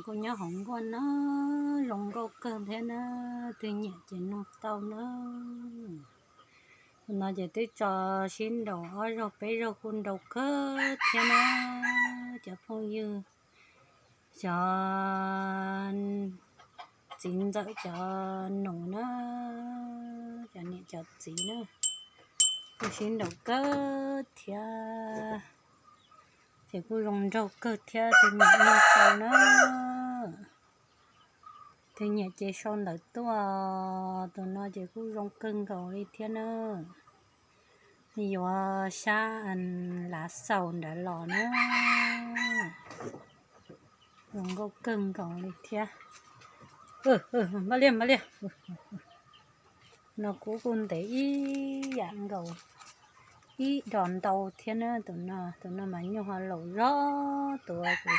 Kuv nyob hauv nkuaj na, zoo nkauj kawg thiab na, twg nyiam ces nug tau na. Tus no ces twb tso sib nraus ob zaug peb zaug kuj nraus kawg thiab na. Cov phooj ywg, cov txiv ntxawm cov nus na, cov niam cov txiv na, kuj sib nraus kawg thiab. Ces kuj zoo nraug kawg thiab, twg nyiam nug tau na. Twg nyiam ces sau ntawv tuaj. Tus no ces kuj zoo kawg nkaus li thiab na. Yuav sab lav xaus nrad los na. Zoo nkauj kawg nkaus li thiab. Npaj liaj, npaj liaj. No kuv kuj ntev ib yam nkaus, ib dos ntau thiab na. Tus no, tus no mas nyuj ho laus zog, tus kuv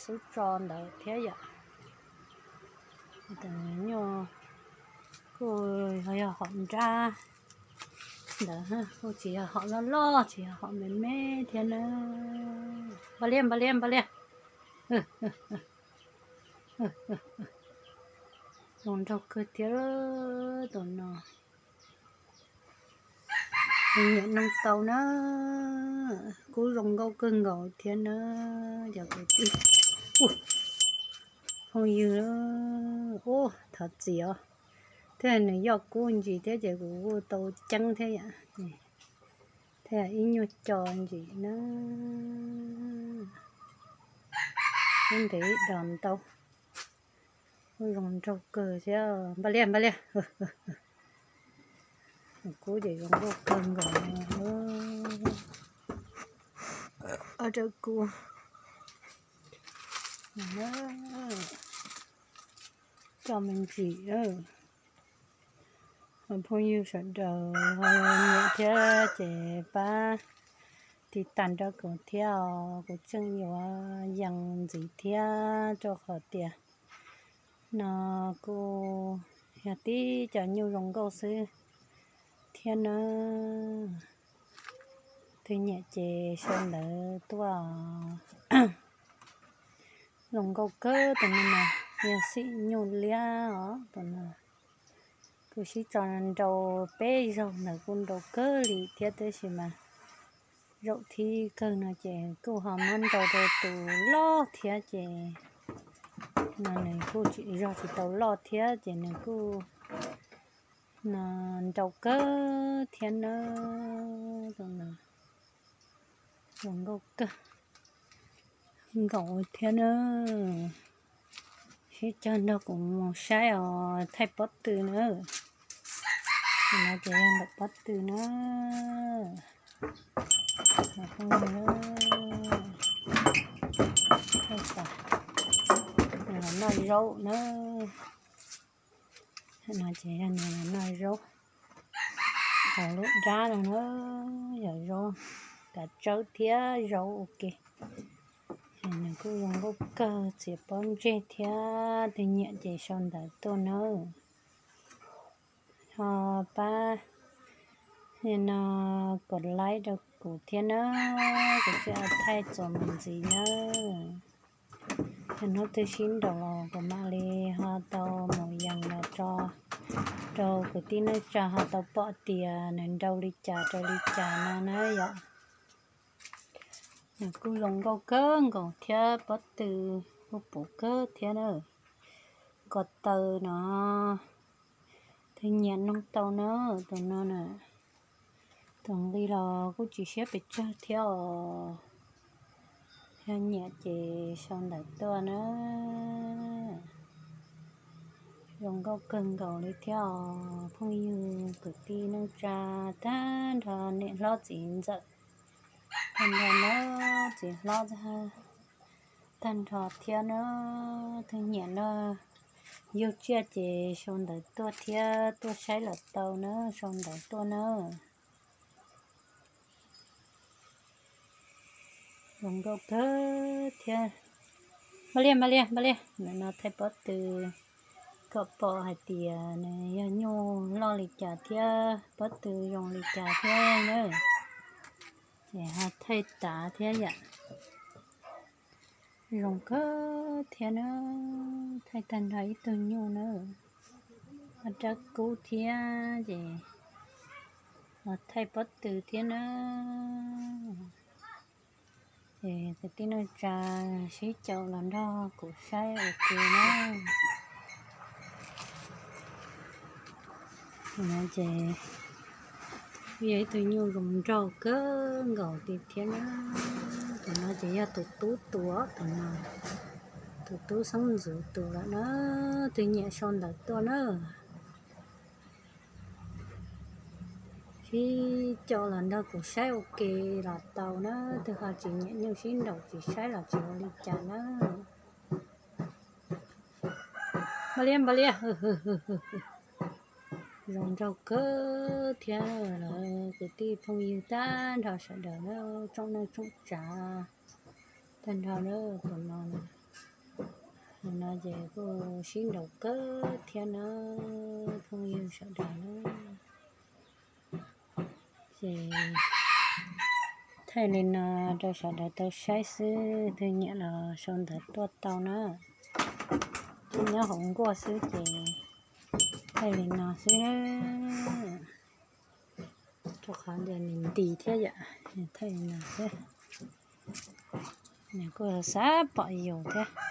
xub tso ntawd thiab yom. Tus nyuj kuj yog hom nrab ntawd, kuj tsis yog hom loj loj, tsis yog hom me me thiab na. Npaj liaj, npaj liaj, npaj liaj. Zoo nraug kawg thiab tus no. Nyiam nug tau na, kuj zoo nkauj kawg nkaus thiab na. Cov kwv tij, phooj ywg, ub, thov txim os. Thiab nws yoj kub ntsis thiab ces kuv kuj tau ceeb thiab yom. Thiab ib nyuag co ntsis na. Ub, ntev ib dos ntau. Kuj zoo nraug kawg thiab. Npaj liaj, npaj liaj. Kub ces zoo nkauj kawg nkaus. Ob rawv kub coj me ntsis. Phooj ywg sawv daws ho nyiam thiab ces pab tiv tas nrog kuv thiab os. Kuv tseem yuav yees ntxiv thiab rau qhov tias no kuj yog tib cov nyuj zoo nkauj xwb thiab na. Twg nyiam ces sau ntawv tuaj. Zoo nkauj kawg tus no mas, yog xim nyuj liab os tus no. Kuv sib tso nrau peb zaug ntawd kuj nrau kawg li thiab, tab sis mas zaum thib kawg no ces kuj ho muab nrau rau tus loj thiab ces no nws kuj tsis, zog tsis tau loj thiab ces nws kuj no nrau kawg thiab na. Tus no zoo nkauj kawg nkaus thiab na. Sib caug nrog kuv mus saib os, thaij pob tw na. Tus no ces yog ntawm pob tw na. Thaij tas, nws los noj zaub na. No ces yog nws los noj zaub hauv lub dab no na, yog zaub kav tsawb thiab zaub ua ke. Nws kuj zoo nkauj kawg, txiav pob ntseg thiab, twg nyiam ces sau ntawv tuaj na. Ho pab no kom like rau kuv thiab na, kuv thiaj thaij txuas mus ntxiv na. Yog hnub twg sib nraus los kuv mam li ho tau mus yees los tso rau kwv tij neej tsa ho tau pom tias nws nrau li cas rau li cas no na yom. Nws kuj zoo nkauj kawg nkaus thiab pob tw kuj puv kawg thiab na. Ko taw no, twg nyiam noog tau na, tus no na. Tus nqi los kuj tsis siab pes tsawg thiab os. Yog nyiam ces sau ntawv tuaj na. Zoo nkauj kawg nkaus li thiab os phooj ywg kwv tij neej tsa, tag nrho niam hlob txiv ntxawm, tag nrho na, txiv hlob tag nrho thiab na. Twg nyiam no, yug tsiaj ces sau ntawv tuaj thiab, tuaj saib los tau na, sau ntawv tuaj na. Zoo nkauj kawg thiab. Npaj liaj, npaj liaj, npaj liaj, ntawm no thaij pob tw kom pom hais tias nws yog nyuj loj li cas thiab pob tw zoo li cas thiab na. Ces ho thaij tav thiab yom. Zoo kawg thiab na, thaij tag nrho ib tug nyuj na, ho rab kub thiab ces los thaij pob tw thiab na. Ces kwv tij neej tsa sib caum los nrog kuv saib ua ke na. Tus no ces yog ib tug nyuj zoo nraug kawg nkaus li thiab na. Tus no ces yog tus tub tua, tus no tus tub xeeb ntxwv tus lawm na, twg nyiam sau ntawv tuaj na. Sib caum los nrog kuv saib ua ke los tau na, twg ho tsis nyiam nyuj sib nraus tsis saib los tsis ua li cas na. Npaj liab npaj liab, zoo nraug kawg thiab lawm kwv tij phooj ywg tag nrho sawv daws na, tsoom neej tsoom tsav tag nrho na. Tus no, tus no ces kuj sib nraus kawg thiab na, phooj ywg sawv daws na. Ces thaij li no rau sawv daws tau saib xwb, twg nyiam los sau ntawv tuaj tau na. Nyob hauv nkuaj xwb ces thaij li no xwb na, rau qhov nws nti thiab yom, thaij li no xwb. Nws kuj xav pom yus thiab.